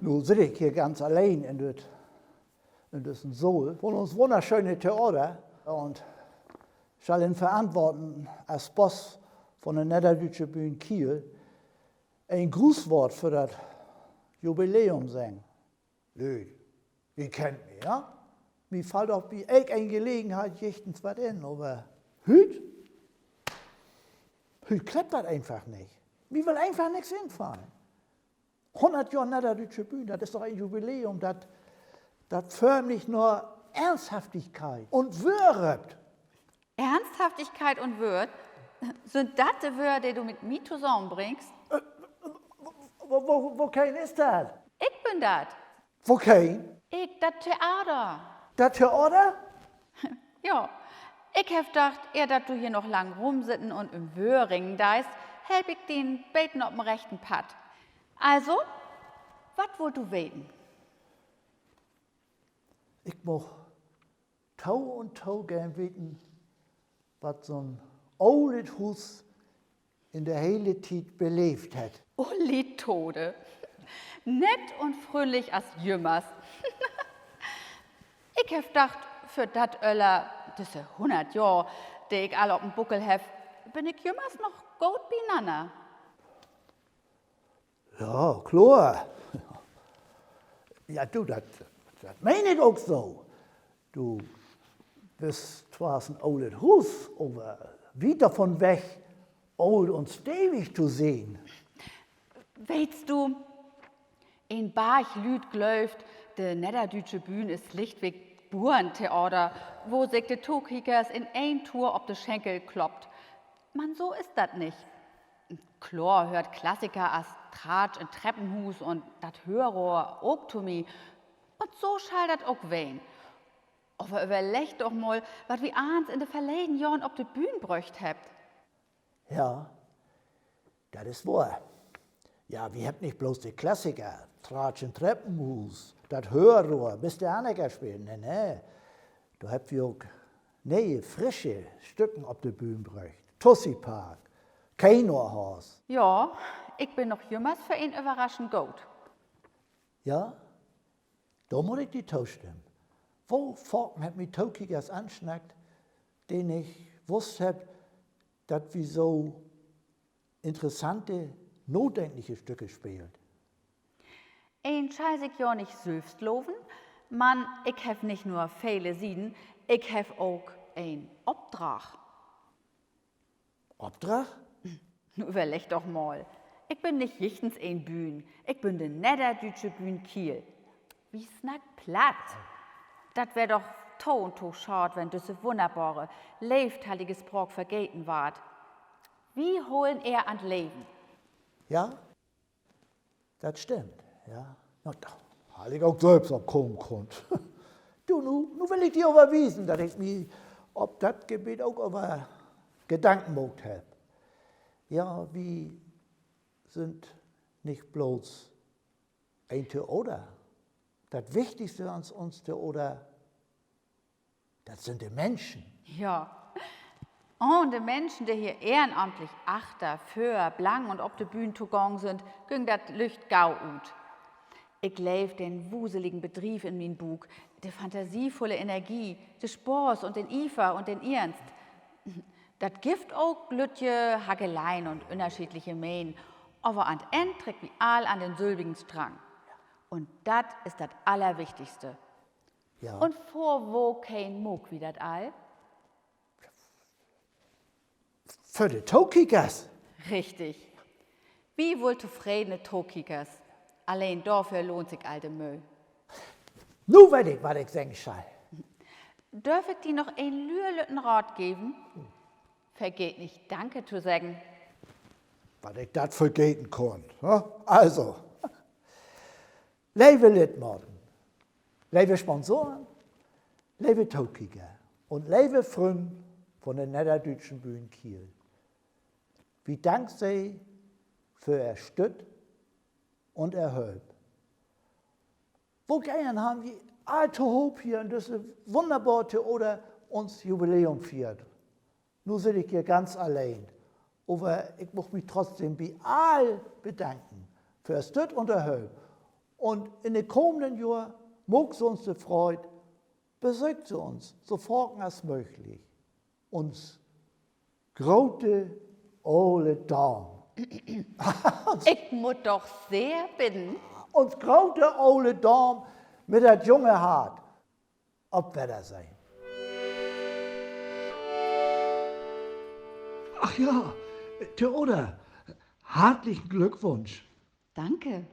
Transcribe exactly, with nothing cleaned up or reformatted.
Nu sitt ik hier ganz alleen in düt, in düssen Saal vun uns wunnerschöne Theater un schall in Verantwoorten as Boss vun de Nedderdüütsche Bühn Kiel en Grußwoort för dat Jubiläum seggen. Lüüd, ji kennt mi, ja? Mi fallt doch bi elk een Gelegenheit jichtens wat in, aver hüüt? Hüüt klappt dat eenfach nich. Mi will eenfach nix infallen. Hunnert Johr Nedderdüütsche Bühn, dat is doch en Jubiläum, dat, dat förmlich na Ernsthaftigkeit un Wöör röppt. Ernsthaftigkeit un Wöör? Sünd dat de Wöör, de du mit mi tosamenbringst? Wo, wo, wokeen is dat? Ik bün dat. Wokeen? Ik, dat Theater. Dat Theater? Ja, ik heff dacht, ehr dat du hier noch lang rumsitten un üm Wöör ringen deist, help ik di en beten op 'n rechten Padd. Also, wat wullt du weten? Ik much to un to geern weten, wat so'n olet Huus in de hele Tiet beleevt hett. Uli Tode. Nett un fründlich as jümmers. Ik heff dacht, för dat Öller, düsse hunnert Johr, de ik al op 'n Buckel heff, bün ik jümmers noch goot binanner. Ja, kloor. Ja, du, dat, dat meen ik ok so. Du büst twaars en olet Huus, aver wiet dorvun weg, oolt un stevig to sehn. Weetst du, en Barg Lüüd glöövt, de Nedderdüütsche Bühn is lichtweg Burentheater, wo sik de Tokiekers in een Tour op de Schenkel kloppt. Man so is dat nich. Kloor höört Klassiker as Tratsch in't Treppenhuus un Dat Höörrohr ok to mi. Un so schall dat ok ween. Aver överlegg doch mal, wat wi allens in de verleden Johren op de Bühn bröcht hebbt. Ja, dat is wohr. Ja, wi hebbt nich blots de Klassiker, Tratsch in't Treppenhuus, Dat Höörrohr, Mister Anecker speelt, nee, nee. Dor hebbt wi ok ne'e, frische Stücken op de Bühn bröcht. Tussi Park, Keenhoorns. Ja, ik bün noch jümmers för en Överraschen goot. Ja, dor mutt ik di tostimmen. Wo faken hebbt mi Tokiekers ansnackt, de nich wusst hebbt, dat wi so interessante, nadenkliche Stücke speelt. Een schall sik ja nich sülvst loven, man ik heff nich nur vele Sieden, ik heff ok en Opdrag. Opdrag? Nu överlegg doch mal. Ik bün nich jichtens en Bühn. Ik bün de Nedderdüütsche Bühn Kiel. Wi snackt Platt. Dat weer doch to un to schaad, wenn düsse wunnerbare, leevtallige Spraak vergeten warrt. Wi holen ehr an't Leven. Ja, dat stimmt, ja. Na, dor harr ik ok sülvst op kamen kunnt. Du, nu, nu will ik di aver wiesen, dat ik mi op dat Gebeet ok över Gedanken maakt heff. Ja, wi sünd nich blots en Theater. Dat Wichtigste an uns Theater, dat sünd de Minschen. Ja. Ahn de Minschen, de hier ehrenamtlich achter, vör, blang un op de Bühn togang sünd, güng dat Lücht gau ut. Ik leev den wuseligen Bedriev in mien Buuk, de fantasievulle Energie, de Spaaß un den Iever un den Iernst. Dat gifft ok lüttje Hackeleien un ünnerscheedliche Menen, aver an't Enn treckt wi all an den sülvigen Strang. Un dat is dat Allerwichtigste. Ja. Un för wokeen maak wi dat all? För de Tokiekers. Richtig. Wi wüllt tofredene Tokiekers. Alleen dorför lohnt sik all de Möh. Nu weet ik, wat ik seggen schall. Dörv ik di noch en lüerlütten Raat geven? Vergeet nich, Danke to seggen. Wat ik dat vergeten kunn, ne? Also, leve Liddmaten, leve Sponsoren, leve Tokieker un leve Frünn vun de Nedderdüütsche Bühn Kiel. Wi dankt Se för Ehr Stütt un Ehr Hölp. Wo geern harrn wi all tohoop hier in düsse wunnerbare Theater uns Jubiläum fiert. Nu sitt ik hier ganz alleen, aver ik much mi trotzdem bi all bedanken för Ehr Stütt un Ehr Hölp. Un in de komenden Johr maakt Se uns de Freud, besöökt Se uns so faken as mööglich. Uns grote ole Daam. Ik mutt doch sehr bidden. Uns grote ole Daam mit dat junge Hart. Op Weddersehn. Ach ja, Theodor, hartlichen Glückwunsch. Danke.